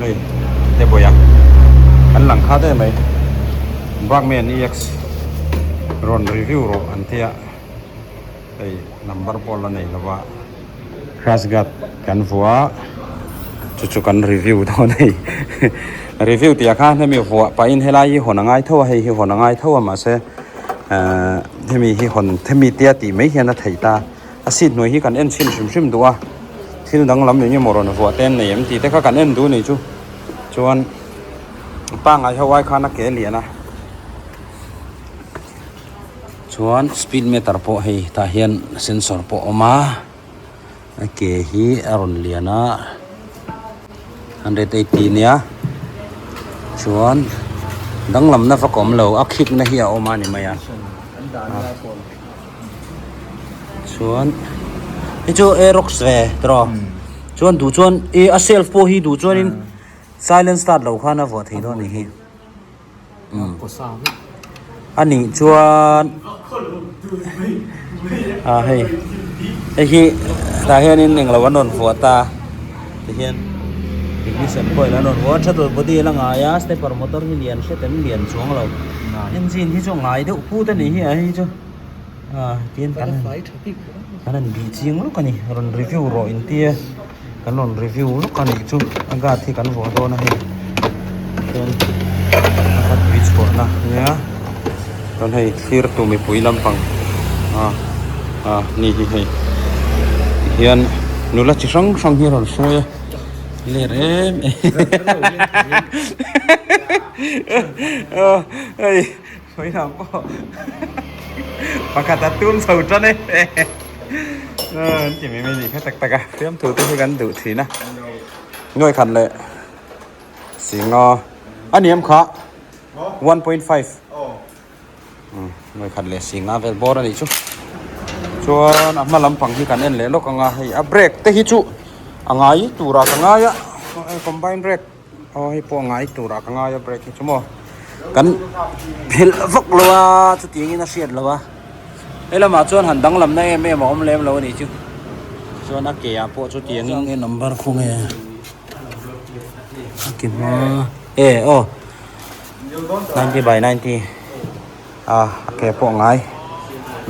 Hei te bawiha kan lang khat em mai Burgman EX rawn review rawh an tia hei number pawh la nei lova crash guard kan vuah a chu chu kan review dawn a ni review tih ah khan hemi vuah pahin helai hi hawn a ngai tho a hei hi hawn a ngai tho a mahse ahh hemi hi hawn hemi tia tih mai hian a theih ta. A seat hnuai hi kan en chhin hrim hrim duh a, thil danglam eng emaw rawn vuah te an nei em tih te kha kan en duh ni chu. Chuan pangngai ho ai khan a ke lian a, chuan speed meter pawh hei tah hian sensor pawh a awm a, a ke hi a rawn lian a 180 nia chuan danglamna vak a awm lo a khikna hi a awm a ni mai a. Chuan hei chu aerox ve tiraw chuan duh chuan ih a self pawh hi duh chuanin silent start loh khan a vuah thei dawn a nih hi a nih chuan ah hei hei hi tah hianin englo an rawn vuah ta tihian ignition coil an rawn vuah a throttle body a la ngai a stepper motor hi lian hret em lian chuang lo engine hi chu a ngai deuh phut a nih hi a hei chu. Ah tihian kan kan han bih chiang lawk a ni rawn review rawh in tia kan rawn review lawk a nih chu a guard hi kan vuah dawn a hei chuan a kha tui chhuahna nia chuan hei thlir tu mipui lampang ah ah ni hi hei tihian nula chi hrang hrang hi a rawn hruai a ler em em hei. Sawi ang pawh pakhat a tum chho tan e an ti mai mai ni kha tak tak a fiamthu te hi kan duh thin a nuai khat leh singa a niam kha 1.5 nuai khat leh singa vel bawr a nih chu chuan a hma lampang hi kan en leh lawk ang a hei a brake te hi chu a ngai turah ka ngai a combine brake. Aw hei pawh a ngai turah ka ngai a brake hi chu maw kan phelh vak lo a chutiang in a hriat lo a he lamah chuan han danglam na em em a awm lem lo a nih chu chuan a ke ah pawh chutiang in nge number khaw nge a ke hma e aw 90 by 90 a a ke pawh a ngai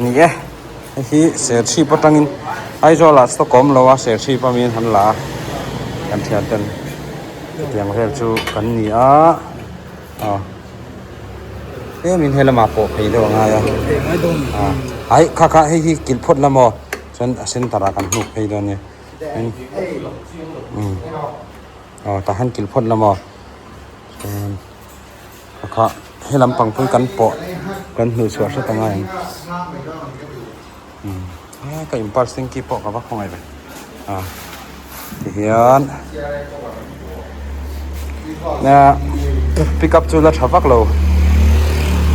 ni e hei hi serchhip atangin Aizawl ah stock a awm lo a serchhip a miin han la a kan thian ten hetiang vel chu kan ni a aw tlemin he lamah pawh phei deuh a ngai a aih kha kha hei hi kilh phawt la maw chuan a center ah kan hnuk phei dawn nia aw tah hian kilh phawt la maw chuan. Kha he lampang pawh hi kan pawh kan hmuh chhuah hret a ngai ang umm he ka impulse tanky pawh ka va khawngaih ve a tihian na pick up chu la tha vak lo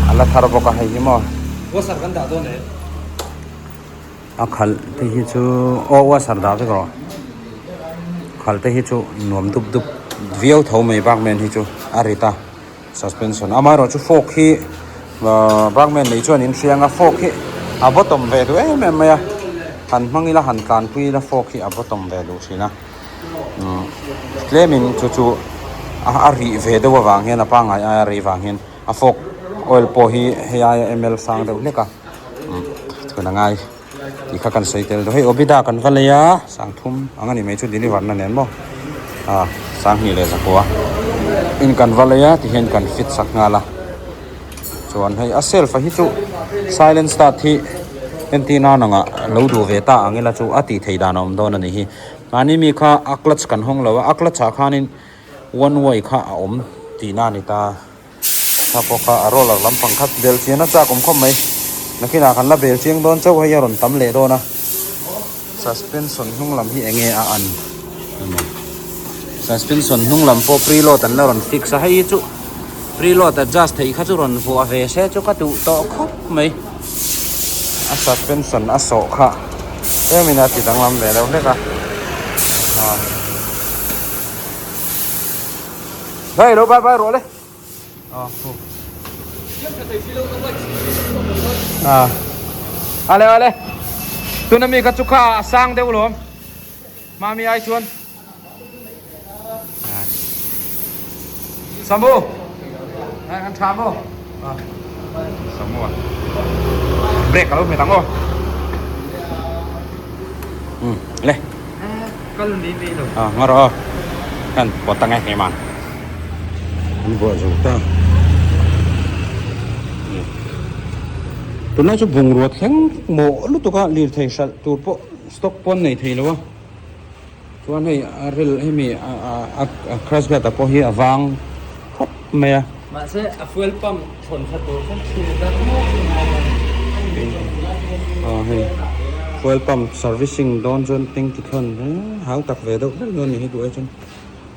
a la thar bawk a hei hi maw washer kan dah dawn e a khalh te hi chu aw washer dah vek rawh khalh te hi chu nuam dup dup viau tho mai bakman hi chu a rit a suspension amaherawh chu fork hi ahh bakman nei chuan in hria anga fork hi a bottom ve duh em em mai a han hmang ila han tlanpui ila fork hi a bottom ve duh thin a umm tlemin chu chu a rih ve deuh avang hian a pangngai aia rei vang hian a fork oil pawh hi hei aia ml sang deuh hlek a. Thun a ngai tih kha kan sawi tel dawn hei obida kan va lei a sangthum ang a ni mai chu deliver na nen maw ah sanghnih leh zakua in kan va lei a ti hian kan fit sak nghal a chuan hei a self a hi chu silent start hi entir nan anga lo duh ve ta ang ila chu a tih theih dan a awm dawn a ni hi mahni mi kha a clutch kan hawng lo a a clutch ah khanin one way kha a awm tihna a ni ta. Kha pawh kha a roller lampang kha bel chian a chak awm khawp mai. Nakinah kan la bel chiang dawn chauh hei a rawn tam leh dawn a. Suspension hnung lam hi enge a an Suspension hnung lam pawh preload an la rawn fix a, hei hi chu preload adjust theih kha chu rawn vuah ve se chu ka duh tawh khawp mai. A suspension a sawh kha tlemin a ti danglam ve deuh hlek a. Hei lo bye bye rawh le. Ah khu. Ah. Ale ale. Tuna mi kha chu kha a sang deuh lawm. Mami ai chuan. Samu an tha maw Samu a brake a lo hmet ang aw um le kal mai mai lo a nga rawh aw kan pawt ang e keimah an vuah zo ta tunlai chu bungrua thleng mawh lutuk a lirthei hralh tur pawh stock pawn nei thei lo a. Chuan hei a rel hemi a crash guard ah pawh hi a vang khawp mai a. Mahse a fuel pump thawn kha tur khan thil a dar muak in a awm a ni. Aw hei fuel pump servicing dawn chuan tank ti thawn he hau tak ve deuh hlek dawn a ni hi duh ai chuan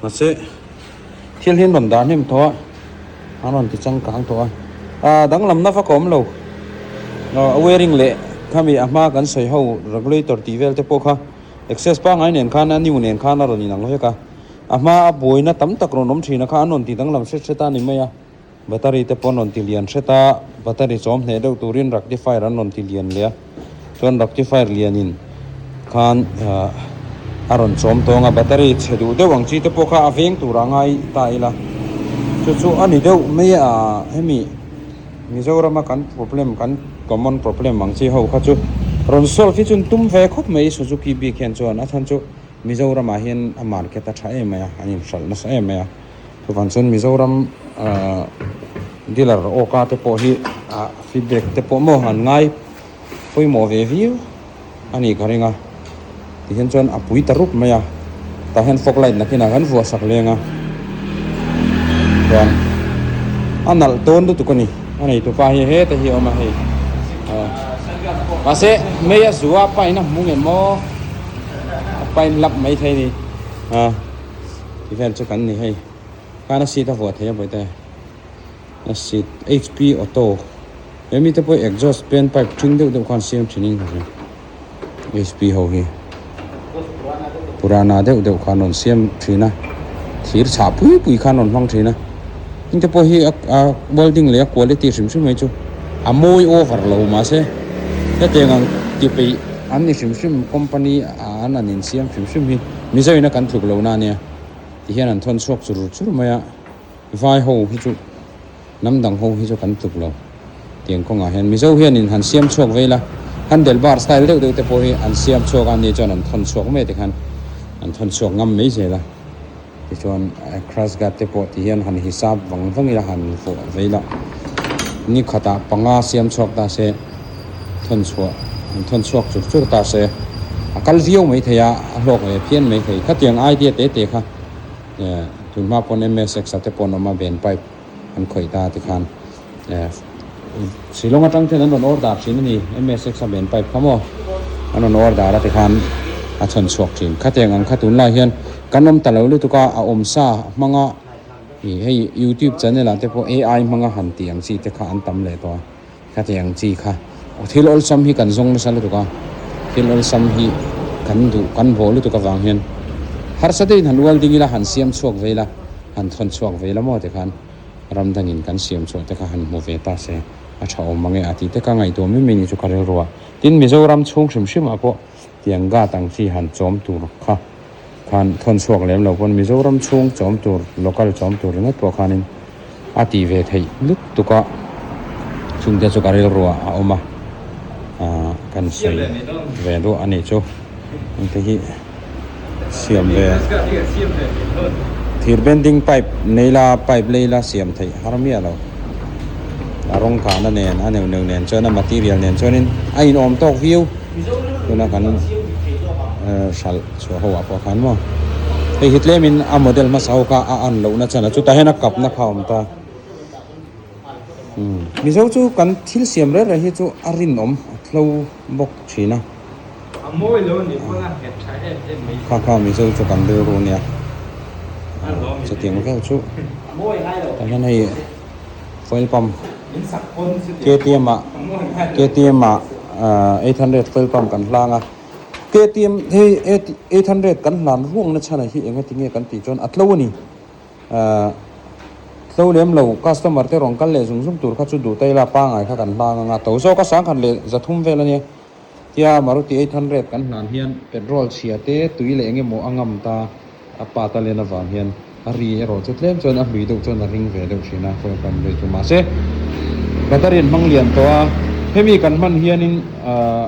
mahse thil hi an rawn dah hnem tawh a an rawn ti changkang tawh a ah danglamna vak a awm lo a wearing leh khami a hma kan sawi ho regulator tih vel te pawh kha. Access pangngai nen khan a new nen khan a rawn inang vek a, a hma a buaina tam tak rawn awm thin a kha an rawn ti danglam hret hret a ni mai a, battery te pawh an rawn ti lian hret a, battery chawm hneh deuh turin rectifier an rawn ti lian leh a, chuan rectifier lianin khan a rawn chawm tawng a, battery chhe duh deuh ang chi te pawh kha a veng turah ngai ta ila, chu chu a ni deuh mai a hemi. Mizorama kan problem kan common problem ang chi ho kha chu rawn solve hi chun tum ve khawp mai Suzuki bik hian chuan a chhan chu Mizoramah hian a market a tha em mai a an inhralh nasa em mai a chuvang chuan Mizoram ahh dealer awka te pawh hi ah feedback te pawh maw an ngai pawimawh ve viau a nih ka ring a tihian chuan a pui ta rup mai a tah hian fog light nakinah kan vuah sak leng a chuan a nalh tawn lutuk a ni a nei tupa hi heta hi a awm a hei mahse mei a zu a pain a hmu ngem maw a pain lap mai thei a ni a ti vel chu kan ni hei khan a seat a vuah thei a bawihte. A seat HP auto he mite pawh hi exhaust pan pipe ṭhing deuh deuh khan siam ṭhin in ka hria HP ho hi purana deuh deuh khan rawn siam ṭhin a thir chhah pui pui khan rawn hmang ṭhin a heng te pawh hi a welding leh a quality hrim hrim mai chu a mawi over lo mahse hetiang ang ti peih an ni hrim hrim company an an insiam hrim hrim hi mizo in a kan tluk lohna a nia tihian an thawn chhuak chur chur mai a. Vai ho hi chu hnam dang ho hi chu kan tluk lo tiang kawngah hian Mizo hianin han siam chhuak vei la, handle bar style deuh deuh te pawh hi an siam chhuak a ni chuan an thawn chhuak mai te khan an thawn chhuak ngam mai zel a, tichuan crash guard te pawh ti hian han hisap vang vang ila han vuah vei la, ni khatah panga siam chhuak ta se thawn chhuah an thawn chhuak chur chur ta se a kal viau mai thei a, a hlawk ve phian mai thei khatiang idea te te kha. Tun hma pawn MSX a te pawh an awm a, ben pipe an khawih ta tikhan Shillong atang khian an rawn order thin a ni, MSX a ben pipe kha maw an rawn order a tikhan a chhawn chhuak thin. Khatiang ang kha tunlai hian kan awm ta lo lutuk a, a awm sa hmanga ih hei youtube channel ah te pawh AI hmanga han tih ang chi te kha an tam leh tawh a, khatiang chi kha thil awlsam hi kan zawng nasa lutuk a, thil awlsam hi kan duh kan bawh lutuk avang hian harsa deuhin han ual ding ila han siam chhuak ve ila han thawn chhuak ve ila maw tikhan ram dangin kan siam chhuah te kha han hmu ve ta se a tha awm mange a tih te ka ngaihtuah mai mai ni chu ka rilru a, tin Mizoram chhung hrim hrim ah pawh tiang gat ang chi han chawm tur kha khan thawn chhuak lem lo pawn Mizoram chhung chawm tur local chawm tur ringawt pawh khanin a tih ve theih lutuk a chungte chu ka rilru ah a awm a ahh kan sawi ve duah a nih chu hengte hi siam ve thir bending pipe nei la pipe lei la siam theih har miah lo a rawng kahna nen a neuh neuh nen chuan a material nen chuanin a inawm tawk viau tuna kan hralh chhuah ho ah pawh khan maw hei hi tlemin a model hmasa ho kha a an lohna chan a chutah hian a kapna kha a awm ta umm mizo chu kan thil siam reng reng hi chu a rinawm a tlo bawk thin a kha kha mizo chu kan rilru nia chutiang vel chu tah hian hei fuel pump K_T_M ah K_T_M ah 800 fuel pump kan hlang a K_T_M hei 800 kan hlan ruang na chhan ah hi eng ati nge kan tih chuan a tlo a ni ahh tlo lem lo customer te rawn kal leh zung zung tur kha chu duh ta ila pangai kha kan hlang anga to zawk a sangkhat leh zathum vel a nia tia Maruti 800 kan hlan hian petrol chhia te tui leh eng emaw a ngam ta a pa ta len avang hian. A ri erawh chu tlem chuan a hlui deuh chuan a ring ve deuh thin a fuel pump ri chu mahse battery an hmang lian tawh a hemi kan hman hianin ahh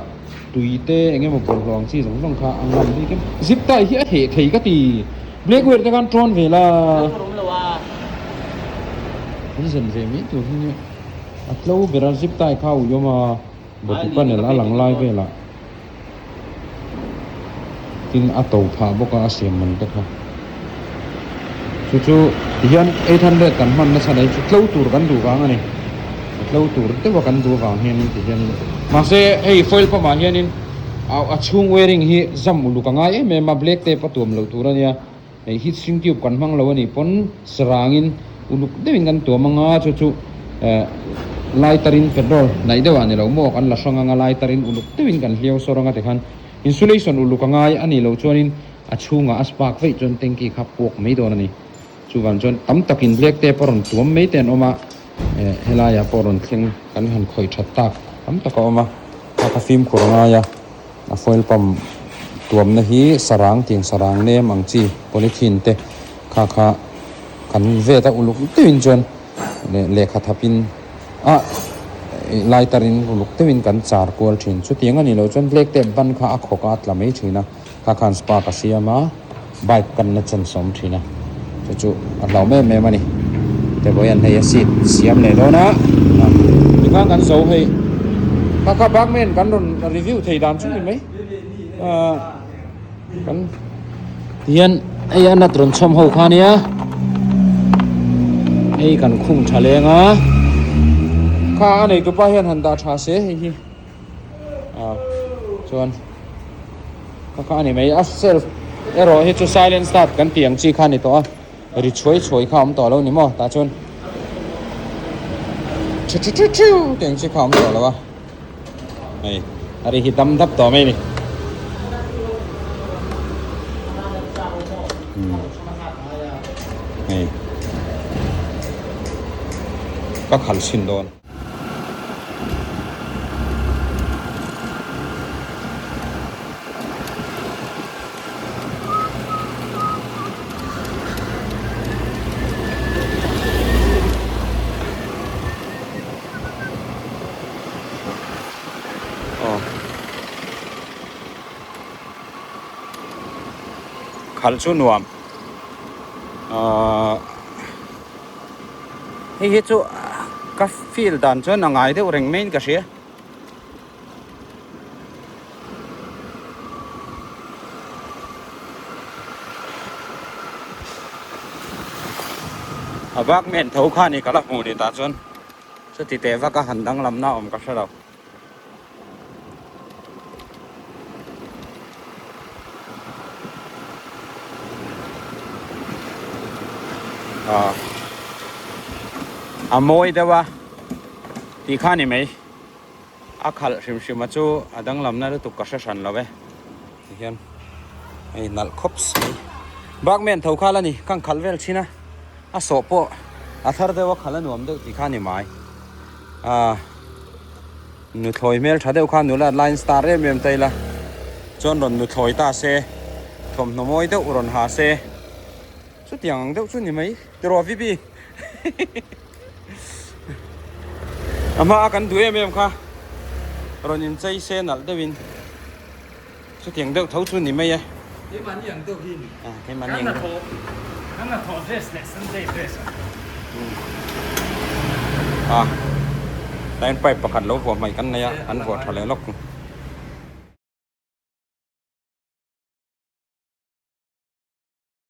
tui te eng emaw bawlhhlawh ang chi zawng zawng kha a ngam bik em zip tie hi a heh thei ka ti black wear te khan tawn ve la an zen ve mai tur hi nia a tlo ber a zip tie kha a ui awm a body panel a lang lai velah. Tin a to phah bawk a a siam man te kha chu chu tihian 800 kan hman nasa nei chu tlo tur kan duh vang a ni a tlo tur deuh a kan duh avang hianin tihianin mahse hei foil pump ah hianin a chhung wearing hi zam uluk a ngai em em a black tape a tuam loh tur a nia. Hei heat shrink tube kan hmang lo a nih pawn sarangin uluk deuhin kan tuam anga chu chu eh lighter in petrol hnaih deuh ah ni lo maw kan la hrang anga lighter in uluk deuhin kan hliau sawr anga tikhan insulation uluk a ngai a nih loh chuanin a chhungah a spark veih chuan tanky kha puak mai dawn a ni. Chuvang chuan tam takin black tape a rawn tuam mai te an awm a eh helaiah pawh rawn thleng kan han khawih that tak tam tak a awm a kha kha fimkhur a ngai a. A fuel pump tuamna hi sarang tiang sarang nem ang chi polythene te kha kha kan vet a uluk deuhin chuan lehkha thapin a lighter in uluk deuhin kan char kual thin chutiang a nih loh chuan black tape ban kha a khawk a a tla mai thin a kha khan spark a siam a bike kan la chan sawm thin a chu chu a hlauhawm em em a ni tebawih an hei a seat siam leh dawn a tikhan kan zo hei kha kha bakman kan rawn review thei dan chu ni mai ah kan tihian hei a nut rawn chhawm ho kha ania hei kan khung tha leng a kha a neitupa hian han dah tha se hei hi. ah chuan kha kha a ni mai a self erawh hi chu silent start kan tih ang chi kha a ni tawh a ri chhuai chhuai kha a awm tawh lo ni maw tah chuan thu thu thu thu tih ang chi kha a awm tawh lo a hei a ri hi dam dap tawh mai a ni hei ka khalh chhin dawn. Khalh chu nuam ahh. Hei hi chu ka feel dan chuan a ngai deuh reng maiin ka hria. A bak men tho kha ni ka la hmuh ni tah chuan chuti teh vak a han danglamna awm ka hre lo. Ah a mawi deuh a tih kha ni mai a khalh hrim hrim a chu a danglamna lutuk ka hre hran lo e tihian hei nalh khawp mai bakmen tho kha la ni ka khalh vel thin a a sawh pawh a thar deuh a khalh a nuam deuh tih kha ni mai ah. Nuthlawi hmel tha deuh kha nula line star em em ta ila chuan rawn nuthlawi ta se thawmhnaw mawi deuh rawn ha se chutiang ang deuh chu ni mai tiraw VB a hma a kan duh em em kha rawn inchei se nalh deuhin chutiang deuh tho chu ni mai e. Keimahni ang deuh hi ni. Ah keimahni ang deuh. Kan hnathawh dress leh Sunday dress ang deuh. Ah line pipe pakhat lo vuah hmaih kan nei a an vuah tha leh lawk.